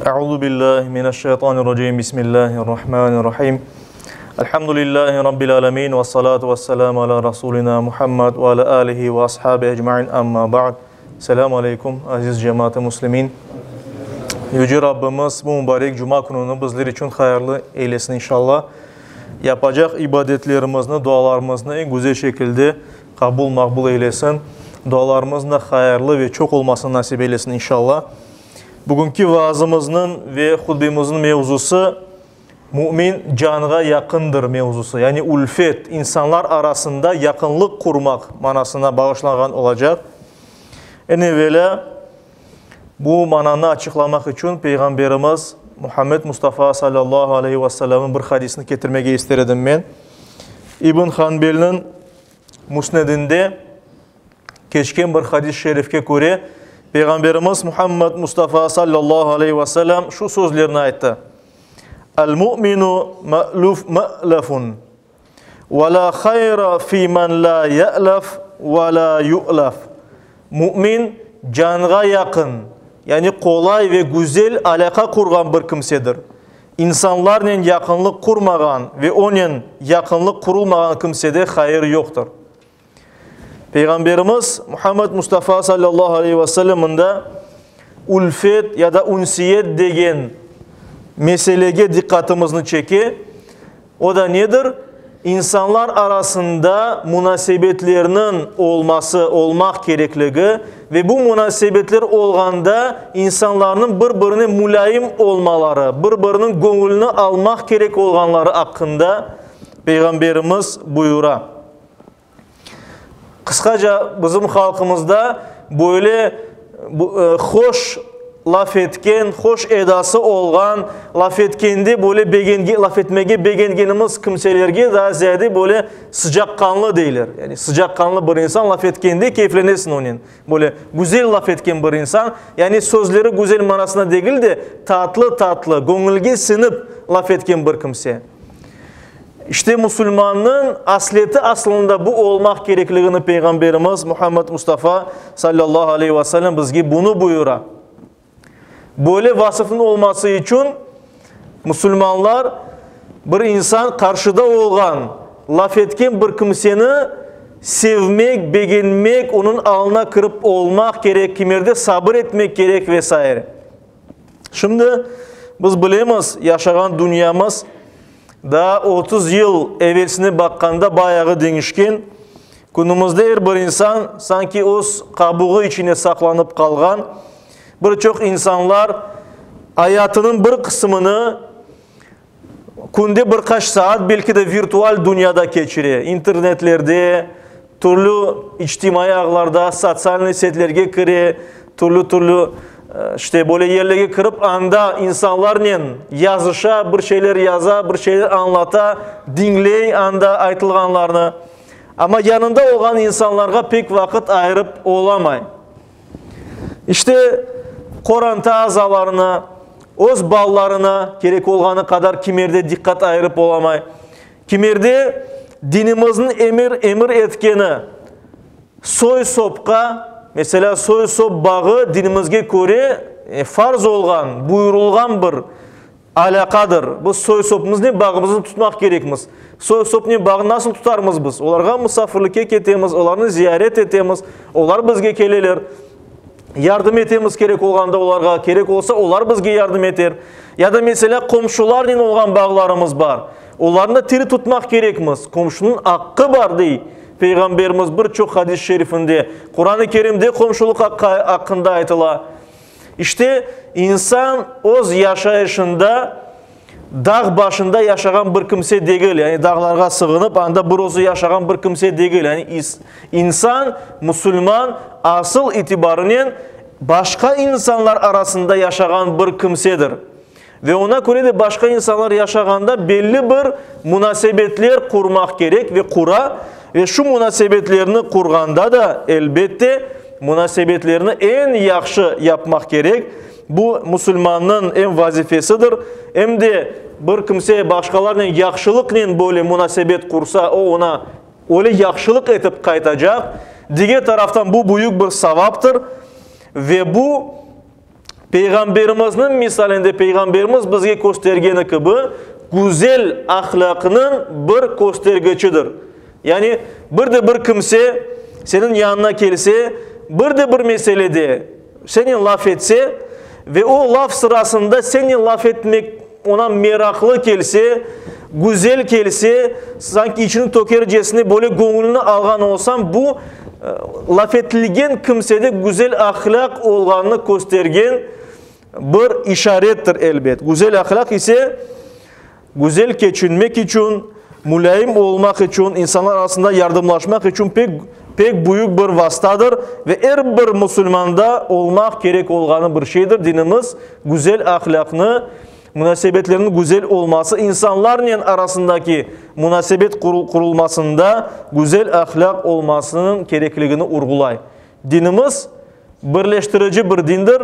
Euzu billahi mineşşeytanirracim. Bismillahirrahmanirrahim. Elhamdülillahi rabbil alamin ve salatu vesselamu ala rasulina Muhammed ve ala alihi ve ashabi ecmaîn. Amma ba'd. Selamu aleykum aziz cemaat-ı muslimin. Yüce Rabbimiz bu mübarek cuma kününi bizler içün hayırlı eylesin inşallah. Yapacaq ibadetlerimizni, dualarımıznı eñ güzel şekilde qabul, maqbul eylesin. Dualarımıznı da hayırlı ve çoq olmasını nasip eylesin inşallah. Bugünki vaazımıznıñ ve hutbemizniñ mevzusı Mümin canğa yaqındır mevzusı, yani ülfet, insanlar arasında yaqınlıq qurmaq manasına bağışlanğan olacaq. Eñ evelâ, bu mananı açıqlamaq içün Peyğamberimiz Muhammed Mustafa salâllahu aleyhi ve sellemniñ bir hadisini ketirmege ister edim men. İbn Hanbelniñ Musnedinde keçken bir hadis-i şerifke köre, Peyğamberimiz Muhammed Mustafa sallallahu aleyhi ve sellem şu sözlerni ayttı, El-mu'minu me'luf me'lefun ve la hayra fi men la ye'lef ve la yu'lef. Mümin canğa yaqın, yani qolay ve güzel alâqa qurğan bir kimsedir. İnsanlarnen yaqınlıq qurmağan ve onen yaqınlıq qurulmağan kimsede hayır yoqtır. Peyğamberimiz Muhammed Mustafa sallallahu aleyhi ve sellem mında ülfet ya da ünsiyet degen meselege diqqatımıznı çeke. O da nedir? İnsanlar arasında munasebetlerniñ olması, olmaq kerekligi ve bu munasebetler olğanda insanlarnıñ bir-birine mulâyim olmaları, bir-biriniñ göñülini almaq kerek olğanları aqqında Peyğamberimiz buyura. Qısqaca, bizim halqımızda böyle hoş laf etken, hoş edası olğan, laf etkende böyle begenge, laf etmege begengenimiz kimselerge daa ziyade böyle sıcaqqanlı deyler. Yani sıcaqqanlı bir insan laf etkende keyflenesiñ onen. Böyle güzel laf etken bir insan, yani sözleri güzel manasında degil de, tatlı-tatlı, göñülge sinip laf etken bir kimse. İşte musulmannıñ asleti aslında bu olmaq kerekligini Peyğamberimiz Muhammed Mustafa sallallahu aleyhi ve sellem bizge bunı buyura. Böyle vasıfnıñ olması içün musulmanlar bir insan qarşıda olğan, laf etken bir kimseni sevmek, begenmek, onıñ alına kirip olmaq kerek, kimerde sabır etmek kerek ve saire. Şimdi biz bilemiz, yaşağan dünyamız daa 30 yıl evelsine baqqanda bayağı deñişken. Künümizde er bir insan sanki öz qabuğı içine saqlanıp qalğan. Bir çoq insanlar ayatınıñ bir qısımını künde bir qaç saat belki de virtual dünyada keçire, internetlerde, türlü içtimaiy ağlarda, sotsialnıy setlerge kire, türlü-türlü, işte, böyle yerlerge kirip, anda insanlarnen yazışa, bir şeyler yaza, bir şeyler añlata, diñley anda aytılğanlarnı. Amma yanında olğan insanlarğa pek vaqıt ayırıp olamay. İşte, qoranta azalarına, öz balalarına kerek olğanı qadar kimerde diqqat ayırıp olamay. Kimerde dinimizniñ emir emir etkeni soy-sopqa, meselâ, soy-sop bağı dinimizge köre farz olğan, buyurılğan bir alâqadır. Biz soy-sopumıznen bağımıznı tutmaq kerekmiz. Soy-sopnen bağnı nasıl tutarmız biz? Olarğa musafirlikke ketemiz, olarnı ziyaret etemiz, olar bizge keleler. Yardım etemiz kerek olğanda olarğa, kerek olsa olar bizge yardım eter. Ya da, meselâ, qomşularnen olğan bağlarımız bar. Olarnı da tiri tutmaq kerekmiz. Qomşunıñ aqqı bar, dey Peyğamberimiz bir çoq hadis-i şerifinde. Quran-ı Kerimde qomşulıq aqqında aytıla. İşte, insan öz yaşayışında dağ başında yaşağan bir kimse degil, yani dağlarğa sığınıp, anda bir özü yaşağan bir kimse degil. Yani insan, musulman asıl itibarınen başqa insanlar arasında yaşağan bir kimsedir. Ve ona köre de başqa insanlar yaşağanda belli bir munasebetler qurmaq kerek ve qura, ve şu munasebetlerni qurğanda da, elbette, munasebetlerni eñ yahşı yapmaq kerek. Bu musulmannıñ em vazifesidir, em de bir kimse başqalarnen yahşılıqnen böyle munasebet qursa, o oña öyle yahşılıq etip qaytacaq. Diger taraftan, bu büyük bir savaptır ve bu. Peyğamberimizniñ misalinde Peyğamberimiz bizge köstergeni kibi, güzel ahlâqnıñ bir köstergiçidir. Yani, bir de bir kimse seniñ yanına kelse, bir de bir meselede senen laf etse ve o laf sırasında senen laf etmek oña meraqlı kelse, güzel kelse, sanki içini tökercesine böyle göñülini alğan olsañ, bu, laf etilgen kimsede güzel ahlâq olğanını köstergen bir işarettir, elbet. Güzel ahlâq ise, güzel keçinmek içün, mulâyim olmaq içün, insanlar arasında yardımlaşmaq içün pek, pek büyük bir vastadır ve er bir musulmanda olmaq kerek olğanı bir şeydir. Dinimiz güzel ahlâqnı, munasebetlerniñ güzel olması, insanlarnen arasındaki munasebet qurulmasında güzel ahlâq olmasınıñ kerekligini urğulay. Dinimiz birleştirici bir dindir,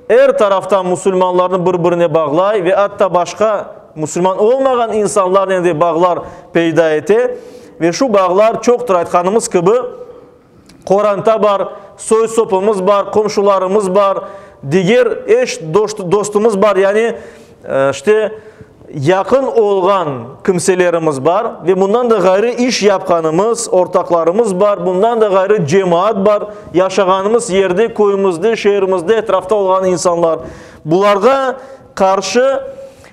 er taraftan musulmanlarnı bir-birine bağlay ve atta başqa musulman olmağan insanlarnen de bağlar peyda ete. Ve şu bağlar çoqtır, aytqanımız kibi, qoranta bar, soy-sopumız bar, qomşularımız bar, diger eş, dostumız bar, yani, işte, yaqın olğan kimselerimiz bar ve bundan da ğayrı iş yapqanımız ortaqlarımız bar, bundan da ğayrı cemaat bar, yaşağanımız yerde, köyümizde, şeerimizde, etrafta olğan insanlar. Bularğa qarşı,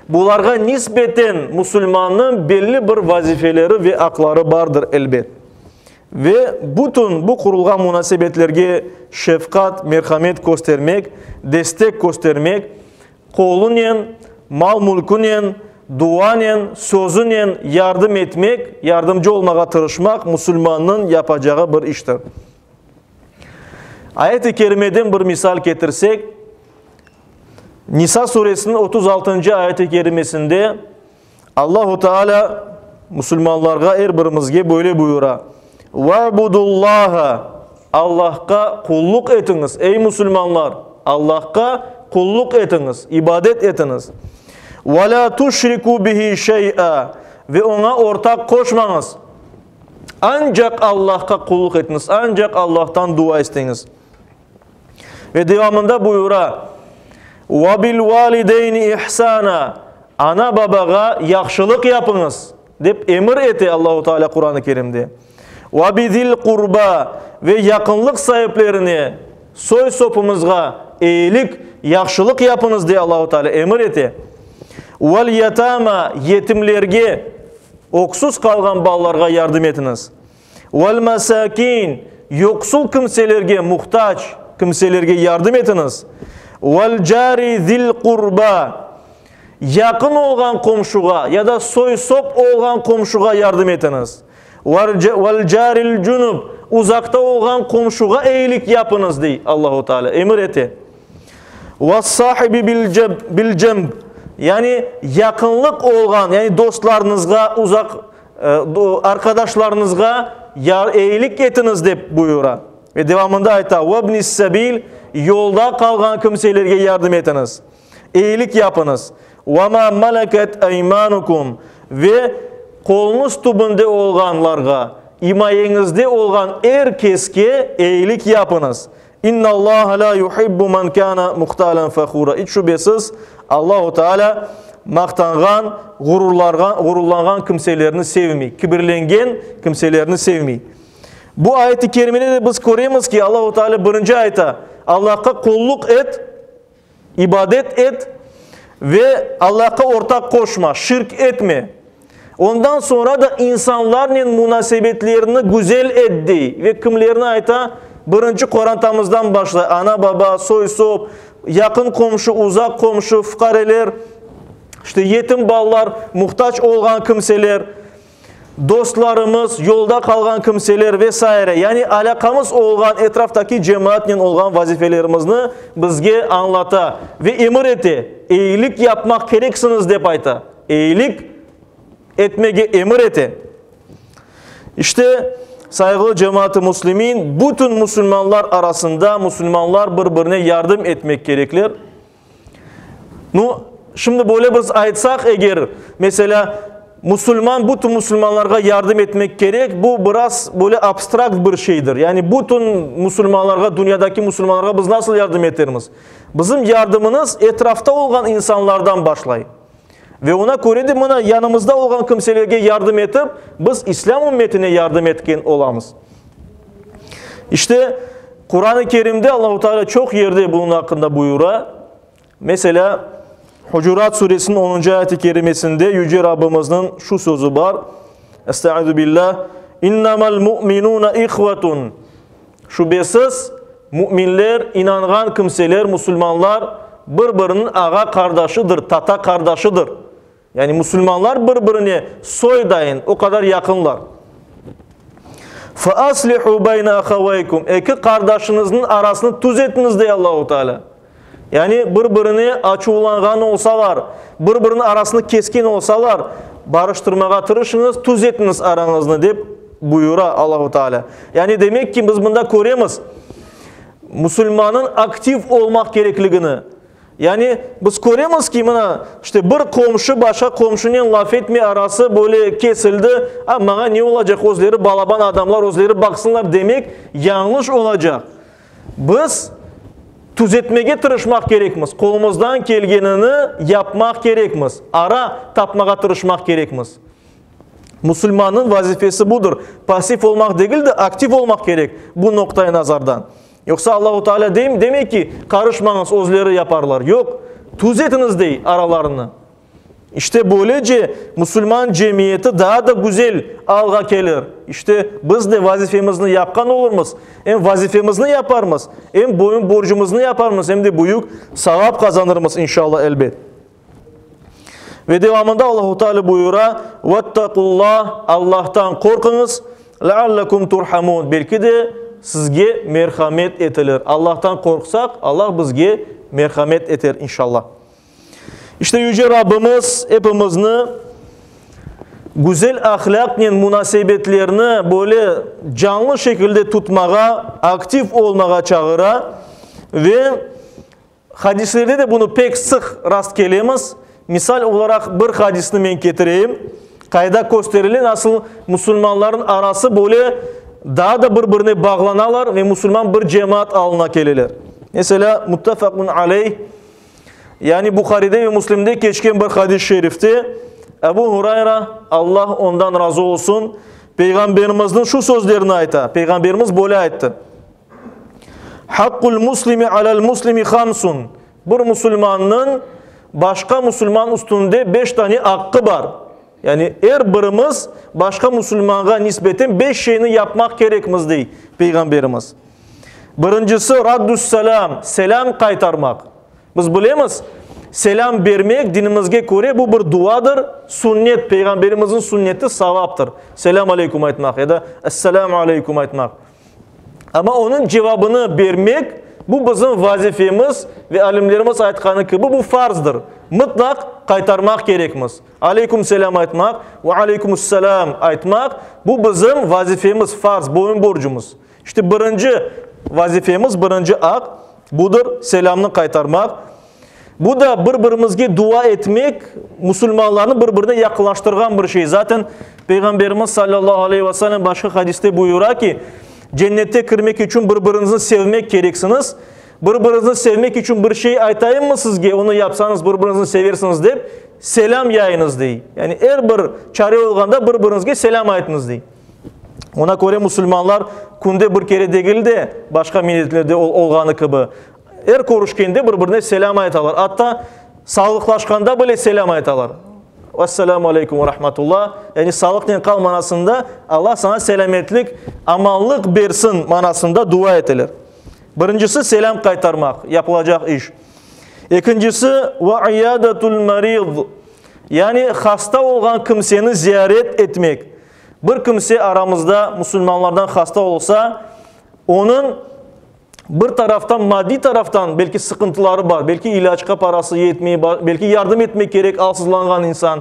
bularğa nisbeten musulmannıñ belli bir vazifeleri ve aqları bardır, elbet. Ve bütün bu qurulğan munasebetlerge şefqat, merhamet köstermek, destek köstermek, qolunen, mal-mülkünen, duanen, sözünen yardım etmek, yardımcı olmağa tırışmaq musulmannıñ yapacağı bir iştir. Ayet-i kerimeden bir misal ketirsek, Nisa suresiniñ 36-ncı ayet-i kerimesinde Allahu Teala musulmanlarğa er birimizge böyle buyura, Va'budullaha, Allahqa qulluq etiñiz, ey musulmanlar, Allahqa qulluq etiñiz, ibadet etiñiz. Ve la tuşriku bihi şey'a, ve oña ortaq qoşmañız. Ancaq Allahqa qulluq etiñiz, ancaq Allahtan dua isteñiz. Ve devamında buyura, Ve bil valideyni ihsana, ana-babağa yahşılıq yapıñız, dep emir ete Allahu Teala Quran-ı Kerimde. Ve bizil qurba, ve yaqınlıq saiplerine, soy-sopumızğa eyilik, yahşılıq yapıñız, dey Allahu Teala emir ete. Vel yetama, yetimlerge, öksüz qalğan balalarğa yardım etiñiz. Vel-mesâkin, yoqsul kimselerge, muhtac kimselerge yardım etiñiz. Vel-câri zil-qurba, yaqın olğan qomşuğa ya da soy-sop olğan qomşuğa yardım etiñiz. Vel-câril-cünüb, uzaqta olğan qomşuğa eyilik yapıñız, dey Allahu Teala, emir ete. Vas-sahibi bil-cemb, yani yaqınlıq olğan, yani dostlarıñızğa, uzaq Arqadaşlarıñızğa eyilik etiñiz, dep buyura. Ve devamında ayta, Vebnis-sebil, yolda qalğan kimselerge yardım etiñiz, eyilik yapıñız. Ve ma meleket eymanukum, ve qoluñız tübünde olğanlarğa, imayeñizde olğan er keske eyilik yapıñız. İnnallaha la yuhibbu men kana muhtalen fehura. İç şübesiz, Allahu Teala maqtanğan, ğururlanğan kimselerni sevmey, kibirlengen kimselerni sevmey. Bu ayet-i kerimede de biz köremiz ki, Allahu Teala birinci ayta, Allahqa qulluq et, İbadet et ve Allahqa ortaq qoşma, şirk etme. Ondan soñra da insanlarnen munasebetlerini güzel et, dey. Ve kimlerni ayta? Birinci qorantamızdan başlay, ana-baba, soy-sop, yaqın qomşu, uzaq qomşu, fuqareler, işte yetim balalar, muhtac olğan kimseler. Dostlarımız, yolda qalğan kimseler ve saire, yani alâqamız olğan etraftaki cemaatnen olğan vazifelerimizni bizge añlata ve emir ete, eyilik yapmaq kereksiñiz dep ayta, eyilik etmege emir ete. İşte, sayğılı cemaat-ı müslimin, bütün musulmanlar arasında musulmanlar bir-birine yardım etmek kerekler. Nu, şimdi böyle biz aytsaq eger, meselâ, Musulman bütün musulmanlarğa yardım etmek kerek, bu biraz böyle abstrakt bir şeydir. Yani bütün musulmanlarğa, dünyadaki musulmanlarğa biz nasıl yardım etermiz? Bizim yardımınız etrafta olğan insanlardan başlay. Ve ona köre de mına yanımızda olğan kimselerge yardım etip, biz İslâm ümmetine yardım etken olamız. İşte, Quran-ı Kerimde Allahu Teala çoq yerde bunıñ aqqında buyura. Meselâ, Hucurat suresiniñ onuncu ayet-i kerimesinde Yüce Rabbimizniñ şu sözü bar, Estaizu billah, İnnemel mu'minune ihvetun, Şübesiz, müminler, inanğan kimseler, musulmanlar, bir-biriniñ ağa-qardaşıdır, tata-qardaşıdır. Yani musulmanlar bir-birine soydayın, o qadar yaqınlar. Fe aslihu beyne ahaveykum, eki qardaşıñıznıñ arasını tüzetiñiz, dey Allahu Teala. Yani bir-birine açuvlanğan olsalar, bir-biriniñ arasını kesken olsalar, barıştırmağa tırışıñız, tüzetiñiz arañıznı, dep buyura Allahu Teala. Yani demek ki, biz mında köremiz, musulmannıñ aktiv olmaq kerekligini. Yani, biz köremiz ki, mına, işte, bir qomşu başqa qomşunen laf etmey, arası böyle kesildi, a, maña ne olacaq, özleri balaban adamlar, özleri baqsınlar demek yañlış olacaq. Biz tüzetmege tırışmaq kerekmiz, qolumızdan kelgenini yapmaq kerekmiz, ara tapmağa tırışmaq kerekmiz. Musulmannıñ vazifesi budır, passiv olmaq degil de, aktiv olmaq kerek bu noqtai nazardan. Yoqsa Allahu Teala dey, demey ki, qarışmañız, özleri yaparlar. Yoq, tüzetiñiz dey aralarını. İşte böylece musulman cemiyeti daa da güzel alğa kelir. İşte biz de vazifemizni yapqan olurmız. Em vazifemizni yaparmız, em boyun borcumıznı yaparmız, em de büyük savap qazanırmız inşallah elbet. Ve devamında Allahu Teala buyura, Vettaqullah, Allahtan qorquñız, leallekum turhamun, belki de sizge merhamet etilir. Allahtan qorqsaq, Allah bizge merhamet eter inşallah. İşte Yüce Rabbimiz epimizni güzel ahlâqnen munasebetlerni böyle canlı şekilde tutmağa, aktiv olmağa çağıra ve Hadislerde de bunı pek sıq rast kelemiz. Misal olaraq bir hadisni men ketireyim, qayda kösterile nasıl musulmanların arası böyle daa da bir-birine bağlanalar ve musulman bir cemaat alına keleler. Meselâ, muttefaqun aleyh, yani Buharide ve Müslimde keçken bir hadis-i şerifte Ebu Hurayra, Allah ondan razı olsun, Peyğamberimizniñ şu sözlerini ayta. Peyğamberimiz böyle ayttı. Haqqul muslimi alel muslimi hamsun, Bir musulmannıñ başqa musulman üstünde beş tane aqqı bar. Yani er birimiz başqa musulmanğa nisbeten beş şeyni yapmaq kerekmiz, dey Peyğamberimiz. Birincisi, raddus-selâm, selâm qaytarmaq. Biz bilemiz, selâm bermek dinimizge köre bu bir duadır, sünnet, Peyğamberimizniñ sünneti savaptır. Selâm aleyküm aytmaq ya da Esselâmu aleyküm aytmaq. Amma onıñ cevabını bermek, bu bizim vazifemiz ve alimlerimiz aytqanı kibi, bu farzdır. Mıtlaq qaytarmaq kerekmiz. Aleyküm selâm aytmaq, ve aleykümüsselâm aytmaq, bu bizim vazifemiz, farz, boyun borcumız. İşte birinci vazifemiz, birinci aq budır, selâmnı qaytarmaq. Bu da bir-birimizge dua etmek, musulmanlarnı bir-birine yaqınlaştırğan bir şey. Zaten Peyğamberimiz sallallahu aleyhi ve sellem başqa hadiste buyura ki, Cennette kirmek içün bir-biriñizni sevmek kereksiñiz. Bir-biriñizni sevmek içün bir şey aytayımmı sizge, onı yapsañız bir-biriñizni seversiñiz dep, selâm yayıñız, dey. Yani er bir çare olğanda bir-biriñizge selâm aytıñız, dey. Ona köre musulmanlar künde bir kere degil de, başqa milletlerde olğanı kibi, Er körüşkende bir-birine selâm aytalar. Atta sağlıqlaşqanda bile selâm aytalar. Vesselamu aleykum ve rahmetullah. Yani sağlıqnen qal manasında, Allah saña selâmetlik, amanlıq bersin manasında dua eteler. Birincisi, selâm qaytarmaq, yapılacaq iş. Ekincisi, ve iyadatul marid. Yani hasta olğan kimseni ziyaret etmek. Bir kimse aramızda musulmanlardan hasta olsa, onıñ Bir taraftan, maddiy taraftan belki sıqıntıları bar, belki ilâcqa parası yetmey, belki yardım etmek kerek alsızlanğan insan,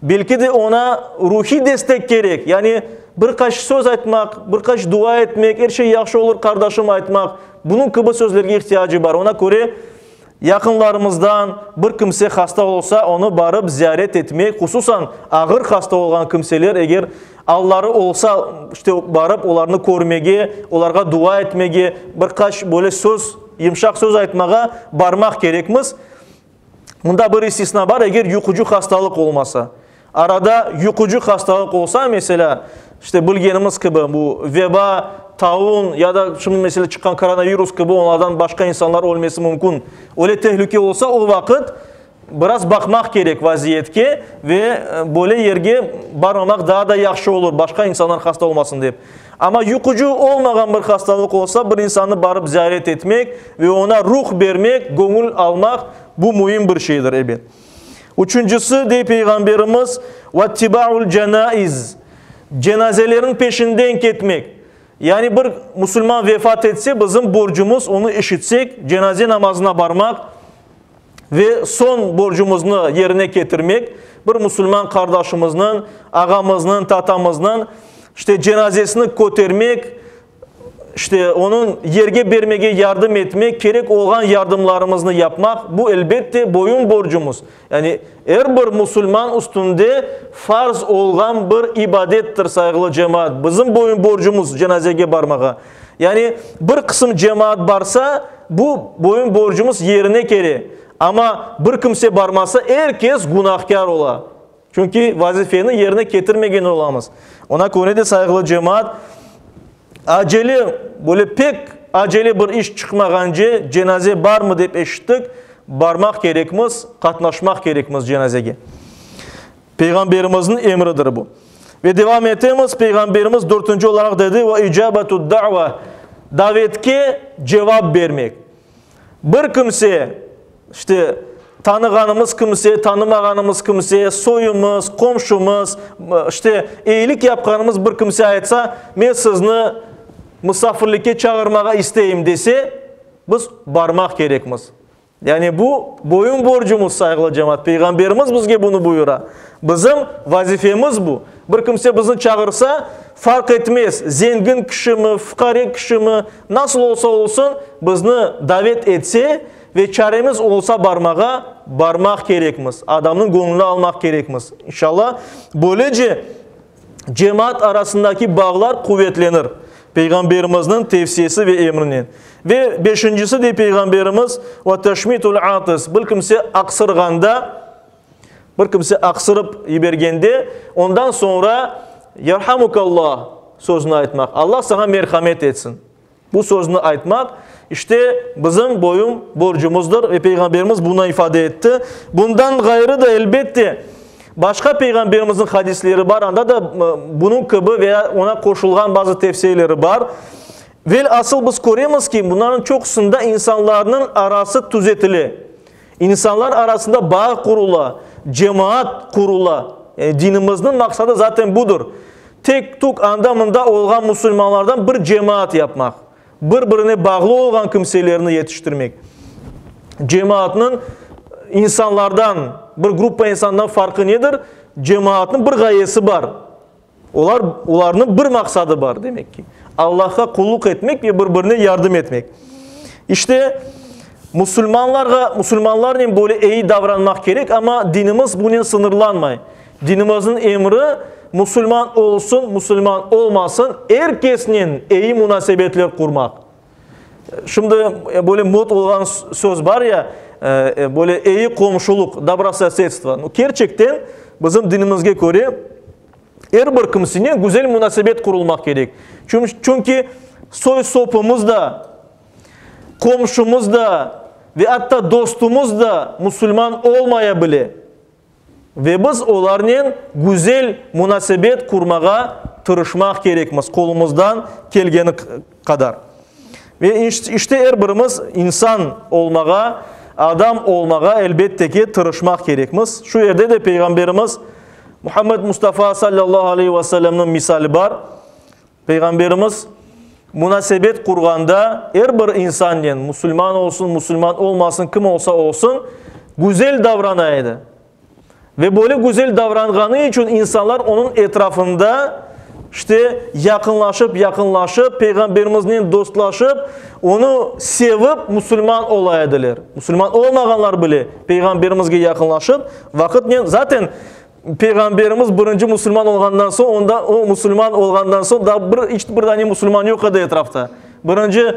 belki de oña ruhiy destek kerek, yani bir qaç söz aytmaq, bir qaç dua etmek, er şey yahşı olur, qardaşım aytmaq, bunıñ kibi sözlerge ihtiyacı bar. Oña köre. Yaqınlarımızdan bir kimse hasta olsa, onı barıp ziyaret etmek, hususan ağır hasta olğan kimseler, eger alları olsa, işte, barıp olarnı körmege, olarğa dua etmege, bir qaç böyle söz, yımşaq söz aytmağa barmaq kerekmiz. Mında bir istisna bar, eger yuqucı hastalıq olmasa. Arada yuqucı hastalıq olsa, meselâ, işte, bilgenimiz kibi, bu veba, taun ya da şimdi, meselâ, çıqqan koronavirus kibi, onlardan başqa insanlar ölmesi mümkün. Öyle tehlüke olsa, o vaqıt biraz baqmaq kerek vaziyetke ve böyle yerge barmamaq daa da yahşı olur, başqa insanlar hasta olmasın dep. Amma yuqucı olmağan bir hastalıq olsa, bir insannı barıp ziyaret etmek ve oña ruh bermek, göñül almaq, bu müim bir şeydir, ebet. Üçüncisi, dey Peyğamberimiz, Vattiba'ul cenaiz, cenazelerin peşinden ketmek. Yani bir musulman vefat etse, bizim borcumuz, onı eşitsek, cenaze namazına barmaq ve soñ borcumıznı yerine ketirmek, bir musulman qardaşımıznıñ, ağamıznıñ, tatamıznıñ, işte, cenazesini kötermek, İşte, onıñ yerge bermege yardım etmek, kerek olğan yardımlarımıznı yapmaq, bu, elbette, boyun borcumız. Yani, er bir musulman üstünde farz olğan bir ibadettir, sayğılı cemaat. Bizim boyun borcumız, cenazege barmağa. Yani, bir qısım cemaat barsa, bu boyun borcumız yerine kele. Amma bir kimse barmasa, er kes günahkâr ola. Çünki vazifeni yerine ketirmegen olamız. Ona köre de, sayğılı cemaat, acele, böyle pek acele bir iş çıqmağance, cenaze barmı dep eşittik, barmaq kerekmiz, qatnaşmaq kerekmiz cenazege. Peyğamberimizniñ emridir bu. Ve devam etemiz, Peyğamberimiz dörtünci olaraq dedi, ve icabetud da'va, davetke cevap bermek. Bir kimse, işte, tanığanımız kimse, tanımağanımız kimse, soyumız, qomşumız, işte, eyilik yapqanımız bir kimse aytsa, men sizni musafirlikke çağırmağa isteyim dese, biz barmaq kerekmiz. Yani bu boyun borcumız, sayğılı cemaat, Peyğamberimiz bizge bunı buyura. Bizim vazifemiz bu. Bir kimse bizni çağırsa, farq etmez, zengin kişimi, fuqare kişimi, nasıl olsa olsun, bizni davet etse ve çaremiz olsa barmağa, barmaq kerekmiz, adamnıñ göñlüni almaq kerekmiz. İnşallah, böylece cemaat arasındaki bağlar quvetlenir, Peyğamberimizniñ tevsiyesi ve emrinen. Ve beşincisi, dey Peyğamberimiz, ve teşmitul atis, bir kimse aqsırğanda, Bir kimse aqsırıp yibergende, ondan soñra Yerhamukallah sözüni aytmaq, Alla saña merhamet etsin. Bu sözni aytmaq, işte, bizim boyun borcumızdır ve Peyğamberimiz bunı ifade etti. Bundan ğayrı da, elbette, başqa Peyğamberimizniñ hadisleri bar, anda da bunıñ kibi veya oña qoşulğan bazı tevsiyeleri bar. Velâsıl biz köremiz ki, bunlarnıñ çoqusında insanlarnıñ arası tüzetile. İnsanlar arasında bağ qurula, cemaat qurula. Yani dinimizniñ maqsadı zaten budır. Tek-tuk anda-mında olğan musulmanlardan bir cemaat yapmaq, bir-birine bağlı olğan kimselerni yetiştirmek. Cemaatnıñ insanlardan, bir gruppa insandan farqı nedir? Cemaatnıñ bir ğayesi bar. Olar, olarnıñ bir maqsadı bar, demek ki, Allahqa qulluq etmek ve bir-birine yardım etmek. İşte, musulmanlarğa, musulmanlarnen böyle eyi davranmaq kerek, amma dinimiz bunen sıñırlanmay. Dinimizniñ emri, musulman olsun, musulman olmasın, er kesnen eyi munasebetler qurmaq. Şimdi böyle mod olğan söz bar ya, böyle eyi qomşuluq, dobrososedstvo. No, kerçekten, bizim dinimizge köre, er bir kimsenen güzel munasebet qurulmaq kerek. Çünki soy-sopumız da, qomşumız da ve atta dostumız da musulman olmaya bile. Ve biz olarnen güzel munasebet qurmağa tırışmaq kerekmiz, qolumızdan kelgeni qadar. Ve işte er birimiz insan olmağa, adam olmağa elbette ki tırışmaq kerekmiz. Şu yerde de Peyğamberimiz Muhammed Mustafa sallallahu aleyhi ve sellemniñ misali bar. Peyğamberimiz munasebet qurğanda er bir insannen, musulman olsun, musulman olmasın, kim olsa olsun, güzel davrana edi. Ve böyle güzel davranğanı içün insanlar onıñ etrafında. İşte, yaqınlaşıp, yaqınlaşıp, Peyğamberimiznen dostlaşıp, onı sevip, musulman ola ediler. Musulman olmağanlar bile Peyğamberimizge yaqınlaşıp, vaqıtnen, zaten, Peyğamberimiz birinci musulman olğandan soñ, onda, o musulman olğandan soñ, daa bir, iç bir dane musulman yoq edi etrafta. Birinci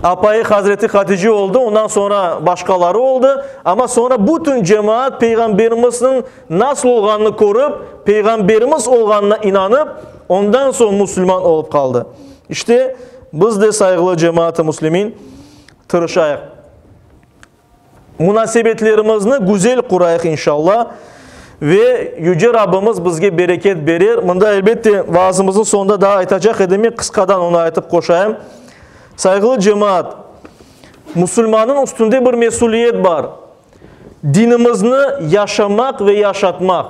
apayı Hazreti Hatice oldı, ondan soñra başqaları oldı, amma soñra bütün cemaat Peyğamberimizniñ nasıl olğanını körip, Peyğamberimiz olğanına inanıp, ondan soñ musulman olıp qaldı. İşte, biz de, sayğılı cemaat-ı müslimin, tırışayıq. Munasebetlerimizni güzel qurayıq inşalla ve Yüce Rabbimiz bizge bereket berer. Mında, elbette, vaazımıznıñ soñunda daa aytacaq edim, men qısqadan onı aytıp qoşayım. Sayğılı cemaat, musulmannıñ üstünde bir mesüliyet bar, dinimizni yaşamaq ve yaşatmaq.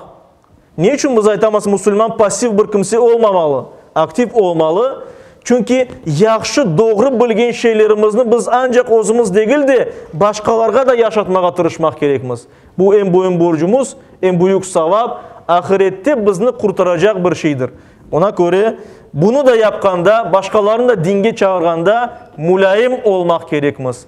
Ne içün biz aytamız, musulman passiv bir kimse olmamalı, aktiv olmalı? Çünki yahşı, doğru bilgen şeylerimizni biz ancaq özümiz degil de, başqalarğa da yaşatmağa tırışmaq kerekmiz. Bu em boyun borcumız, em büyük savap, ahirette bizni qurtaracaq bir şeydir. Ona köre, bunı da yapqanda, başqalarnı da dinge çağırğanda mulâyim olmaq kerekmiz,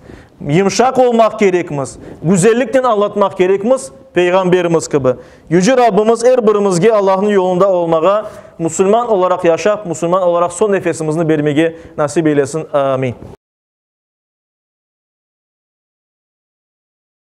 yımşaq olmaq kerekmiz, güzelliknen añlatmaq kerekmiz, Peyğamberimiz kibi. Yüce Rabbimiz er birimizge Allahnıñ yolunda olmağa, musulman olaraq yaşap, musulman olaraq soñ nefesimizni bermege nasip eylesin. Amin.